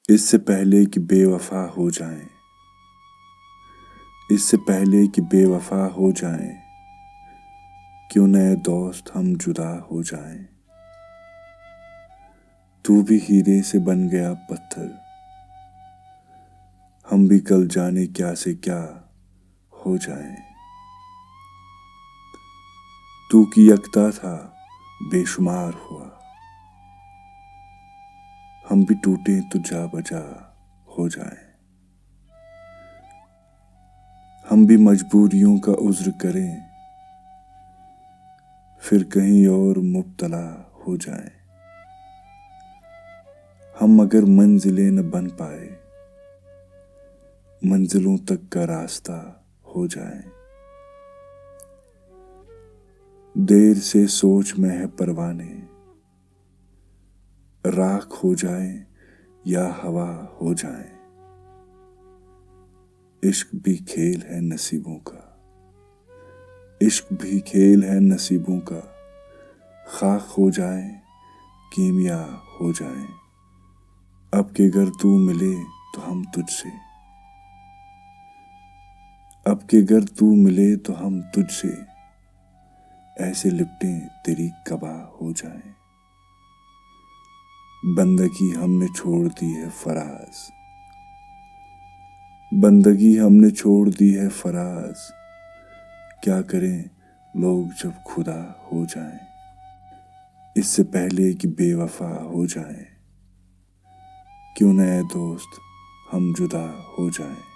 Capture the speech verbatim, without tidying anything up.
इससे पहले कि बेवफा हो जाएं, इससे पहले कि बेवफा हो जाएं, क्यों नए दोस्त हम जुदा हो जाएं। तू भी हीरे से बन गया पत्थर, हम भी कल जाने क्या से क्या हो जाएं। तू कि यकता था, बेशुमार हुआ, हम भी टूटे तो जा बजा हो जाएं। हम भी मजबूरियों का उज्र करें, फिर कहीं और मुब्तला हो जाएं। हम मगर मंजिलें न बन पाए, मंजिलों तक का रास्ता हो जाएं। देर से सोच में है परवाने, राख हो जाएं या हवा हो जाएं। इश्क भी खेल है नसीबों का, इश्क भी खेल है नसीबों का, खाक हो जाएं, कीमिया हो जाएं। अब के गर तू मिले तो हम तुझसे, अब के गर तू मिले तो हम तुझसे ऐसे लिपटें तेरी कबा हो जाएं। बंदगी हमने छोड़ दी है फराज, बंदगी हमने छोड़ दी है फराज, क्या करें लोग जब खुदा हो जाएं। इससे पहले कि बेवफा हो जाएं, क्यों नए दोस्त हम जुदा हो जाएं।